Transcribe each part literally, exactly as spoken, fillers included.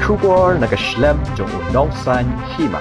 Khubor na ka shlem jong u nongsan hima.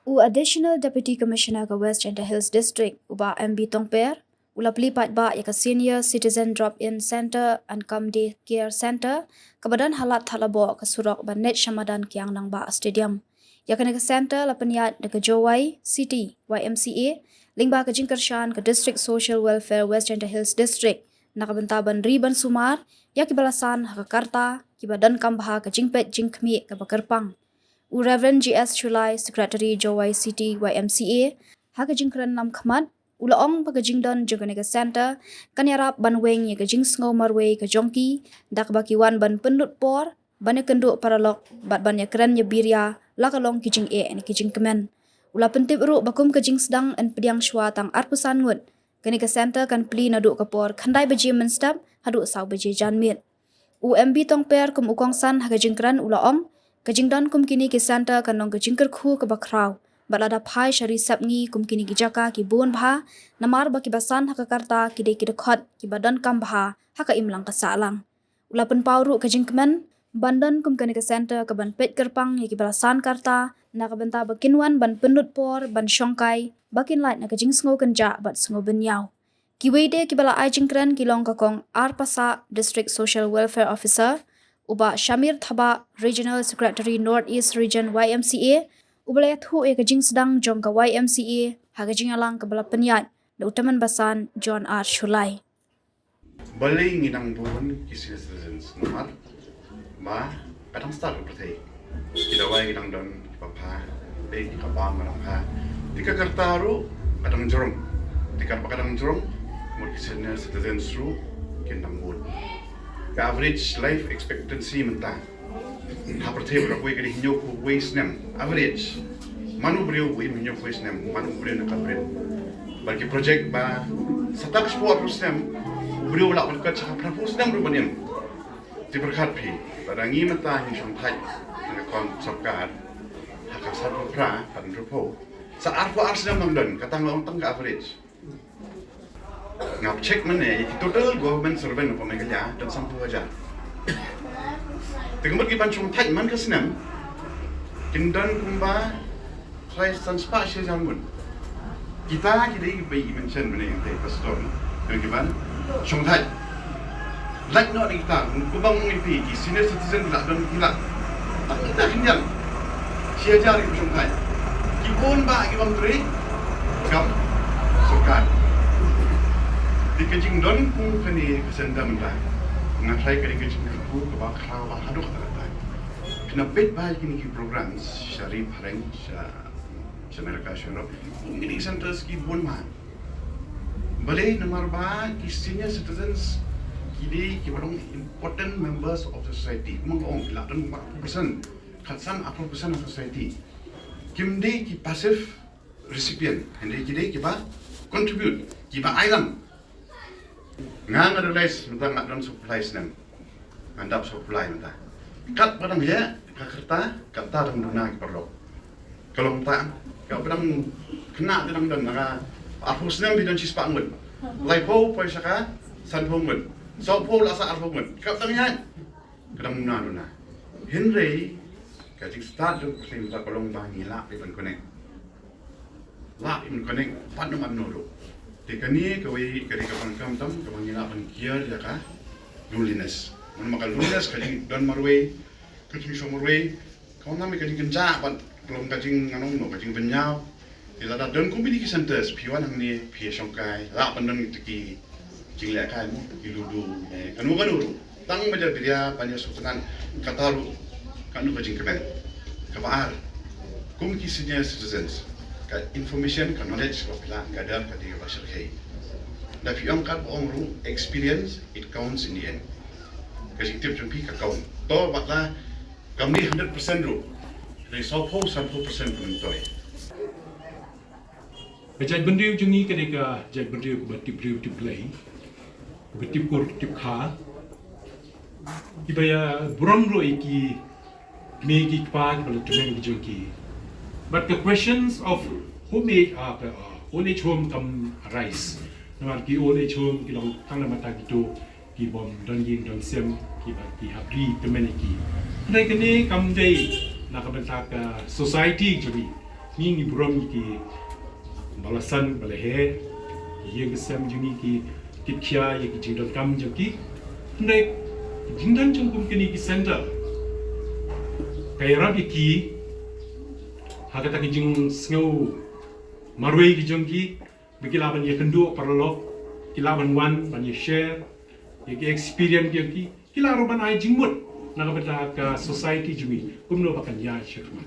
U Additional Deputy Commissioner ka West Jaintia Hills District, u Bah M B Tongper, u la plie paidbah ïa ka Senior Citizen Drop-in Centre and Cum Day Care Centre, kaba don ha Lad Thadlaboh, ka surok ban leit sha madan Kiang Nangbah Stadium. Ïa kane ka centre la pynïaid da ka Jowai City Y M C A, lyngba ka jingkyrshan ka District Social Welfare West Jaintia Hills District, na ka bynta ban ri ban sumar ïa kiba la san ha ka karta, kiba donkam bha ka jingpeit jingkhmih kaba kyrpang. U Reverend G S Shullai, Secretary Jowai City Y M C A, ha ka jingkren lamkhmat, u la ong ba ka jingdon jong kane ka centre kan ïarap ban weng ïa ka jingsngew marwei ka jong ki, da kaba ki wan ban pynlut por ban ïakynduh paralok bad ban ïakren ïabiria la ka long ki jingeh ne ki jingkmen. U la pyntip ruh ba kum ka jingsdang yn pdiang shuwa tang arphew san ngut, kane ka centre kan plie naduh ka por khyndai baje mynstep haduh saw baje janmiet. U M B Tongper kum u kongsan ha ka jingkren u la ong, ka jingdon kum kine ki centre kan long ka jingkyrkhu kaba khraw, bad lada phai sha ri sepngi kum kine ki jaka ki bun bha, namar ba kiba san ha ka karta ki dei ki dkhot kiba donkam bha ha ka imlang ka sahlang. U la pynpaw ruh ka jingkmen ban don kum kane ka centre kaban peit kyrpang ïa kiba la san karta, na ka bynta ba kin wan ban pynlut por ban shongkai, ba kin lait na ka jingsngew kynjah bad sngew bynñiaw. Kiwei de kiba la ai jingkren ki long ka Kong R Passah, District Social Welfare Officer, u Bah Shamir Thabah, Regional Secretary North East Region Y M C A, uba la ïathuh ïa ka jingsdang jong ka Y M C A ha ka jingïalang kaba la pynïaid da u tymmen basan John R Shullai. Balei ngi dang bun ki senior citizens? Namar ba ka dang stad ka pyrthei. Ki dawai ki dang don kiba pha, bad ki ka bam ka dang pha. Te ka karta ruh ka dang jrong. Te katba ka dang jrong, mut ki senior citizens ruh kin dang bun. Ka average life expectancy mynta ha pyrthei baroh kawei ka dei hynñiewphew wei snem average. Man u briew u im hynñiewphew wei snem, man u briew na ka briew. Bad ki project ba sa tang shiphew arphew snem u briew u lah ban kat sha ka phraphew snem ruh ban im. Te pyrkhat phi, lada ngi mynta ngi shongthait na ka kon sorkar ha ka sanphew phra, ka hynriewphew, sa arphew ar snem nang don, kata nga ong tang ka average. Nga check mynne, ïa ki total government servant of Meghalaya don sanphew hajar. Te ka mut ki ban shongthait man ka snem kin don kumba trai san spah shi hajar ngut. Kita ki dei kiba i mention mynne ïa ki pastor, ïa ki ban shongthait. Lait noh na kita, kumba nga ong ïa phi, ki senior citizen la don ki lak. Tang kita khyndiat shi hajar ki shongthait. Ki bun bah ki bym trei kam sorkar. Te ka jingdon kum kane ka centre mynta, nga tharai ka dei ka jingkyrkhu kaba khraw bha haduh katta katta. Phin ïa peit bha ïa kine ki programs sha ri phareng, sha, sha America, sha Europe. Kum kine ki centres ki bun bha. Balei? Namar ba ki senior citizens ki dei kiba long important members of the society. Kumba nga ong, ki la don arphew percent, khatsan arphew percent of society. Kim dei ki passive recipient, hynrei ki dei kiba contribute, kiba ai lang. Nga, nga realize mynta nga don sawphew lai snem. Ngan dap sawphew lai mynta. Katba dang ïa ka karta, kata dang duna ki paralok. Ka long ta, kaba dang khynnah te dang don, na ka arphew snem phi don shispah ngut. Laiphew poi sha ka sanphew ngut. Sawphew la sah arphew ngut. Kaba dang ïa ka dang duna duna. Hynrei ka jingstad jong ka pyrthei mynta ka long ba ngi lah ban connect. Lah ban connect bad no bad no ruh. Te kane kawei ka dei ka pang kam tam kaba ngi lah ban kiar ïa ka loneliness. Namar ka loneliness ka jingdon marwei, ka jingshong marwei, ka wan nam ka jingkynjah bad ka long ka jing, ngan ong no, ka jingbynñiaw. Te lada don kum kine ki centres, phi wan hangne phi shongkai, lah ban don kita ki jinglehkai mo, ki ludo, eh, kano kano ruh. Tang ba ïabiria ban ïasngewtynnat, kata ruh kano ka jingkmen. Kaba ar, kum ki senior citizens, ka information, ka knowledge ba phi la gather ka dei kaba shyrkhei. Da phi ong katba ong ruh, experience, it counts in the end. Ka jingtip jong phi ka count. To bad la kam dei hundred percent ruh, dei sawphew, sanphew percent ka myntoi. Ka jaitbynriew jong ngi ka dei ka jaitbynriew kaba tip briew tip Blei, kaba tip kur tip kha, kiba ïa burom ruh ïa ki kmie ki kpa kiba la tymmen ki jong ki. But the questions of Home age, ah, ka, ah, old age home kam rise. Namar ki old age home ki long tang namar ta kito ki bym don ïing don sem, ki ba ki hap ri kmen ïa ki. Hynrei kane kam dei na ka bynta ka society jong ngi. Ngi ngi burom ïa ki ba la san ba la heh, ïing ki sem jong ngi ki kit khia ïa ki jingdonkam jong ki. Hynrei jingdon jong kum kine ki center ka ïarap ïa ki ha kata ka jingsngew marwei ki jong ki, ba ki lah ban ïakynduh paralok, ki lah ban wan ban ïa share ïa ki experience jong ki, ki lah ruh ban ai jingmut na ka bynta ka society jong ngi kumno ba kan ïaid shakhmat.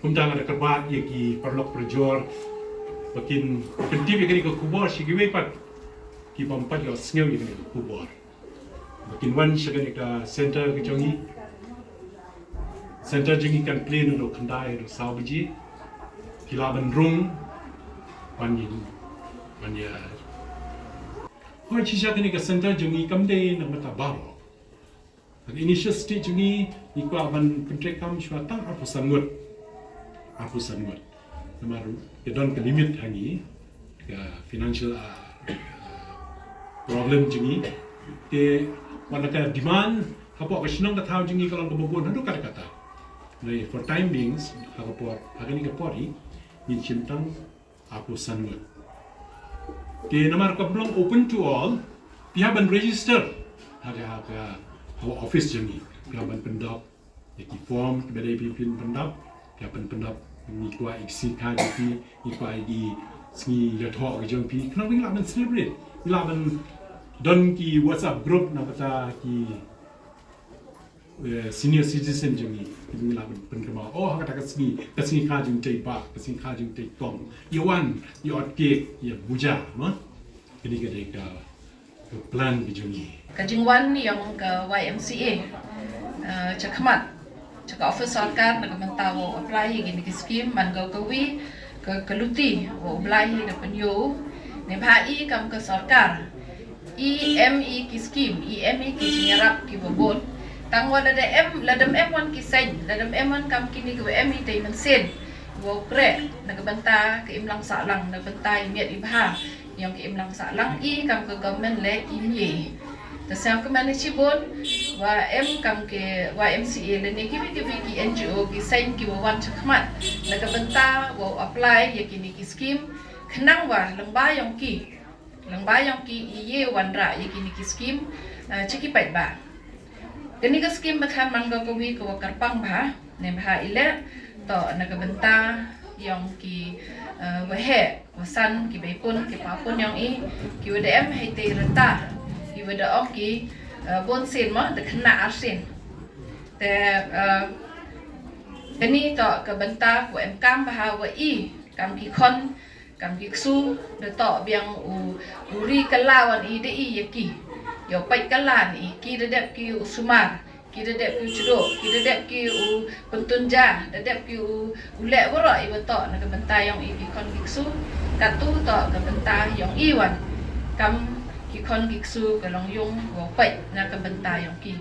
Kumta nga da kyrpad ïa ki paralok parajor ba kin pyntip ïa kane ka khubor sha kiwei pat ki bym pat ïohsngew ïa kane ka khubor. Ba kin wan sha kane ka center ka jong ngi. Center jong ngi kan plie naduh khyndai haduh saw baje. Ki lah ban rung ban ïa, ban ïa. Hooid, shisha kane ka center jong ngi kam dei na ka bynta baroh. Ka initial stage jong ngi, ngi kwah ban pyntreikam shuwa tang arphew san ngut. Arphew san ngut. Namar ka don ka limit ha ngi, ka financial, ah, ah, problem jong ngi. Te wat la ka demand hapoh ka shnong ka thaw jong ngi ka long kaba bun haduh katta katta. Hynrei for time beings, ha ka por, ha kane ka por hi, ngin shim tang arphew san ngut. Te namar kam long open to all, phi hap ban register ha ka, ha ka, ha ka office jong ngi. Phi hap ban pyndap ïa ki form kiba dei phi phin pyndap. Phi hap ban pyndap, ngi kwah ïa ki sngi kha jong phi, ngi kwah ïa ki sngi ïathoh ki jong phi. Khnang ba ngi lah ban celebrate, ngi lah ban don ki WhatsApp group na ka bynta ki, eh, senior citizen jong ngi. Ngi lah ban pynkynmaw, oh, ha kata ka sngi, ka sngi kha jong tei bah, ka sngi kha jong tei kong. Ïa wan, ïa ot cake, ïa buja, ma. Kane ka dei ka, ka plan ka jong ngi. Ka jingwan ïong ka Y M C A, eh, shakhmat sha ka office sorkar na ka bynta wow apply ïa kine ki scheme, man ka kawi ka, ka luti wow apply ïa ka pynïoh. Neibhah i kam ka sorkar, i em i ki scheme, i em i ki jingïarap kiba bun. Tang wat lada em, lada em wan ki seng, lada em wan kam kine kiba em i tei mynsiem, wow khreh na ka bynta ka imlang sahlang, na ka bynta i miet i bha ïong ka imlang sahlang, i kam ka government leh i mih. Te sngewkmen shibun wa em kam ka Y M C A lane kiwei kiwei ki N G O, ki seng kiba wan shakhmat na ka bynta wow apply ïa kine ki scheme, khnang wa lyngba ïong ki, lyngba ïong ki i ïa wanrah ïa kine ki scheme, eh, sha ki paidbah. Kane ka scheme ba than man ka kawi ka wa kyrpang bha, neibhah i leh toh na ka bynta ïong ki, eh, waheh wasan, ki beipun ki papun ïong i, ki wa da em hei tei rta, ki wa da ong ki, eh, bun sien, ma, da khynnah arsien. Te, eh, kane toh ka bynta ka wa em kam bha wa i kam ki khon, kam ki ksu, da toh biang u, u ri kylla wan i da i ïa ki. Ïa u peit kylla ni, ki da dep ki u sumar, ki da dep ki u shuh, ki da dep ki u pyntun ja, da dep ki u, u leh waroh i wa toh na ka bynta ïong i ki khon ki ksu. Katu toh ka bynta ïong i wan kam ki khon ki ksu ka long ïong wa peit na ka bynta ïong ki.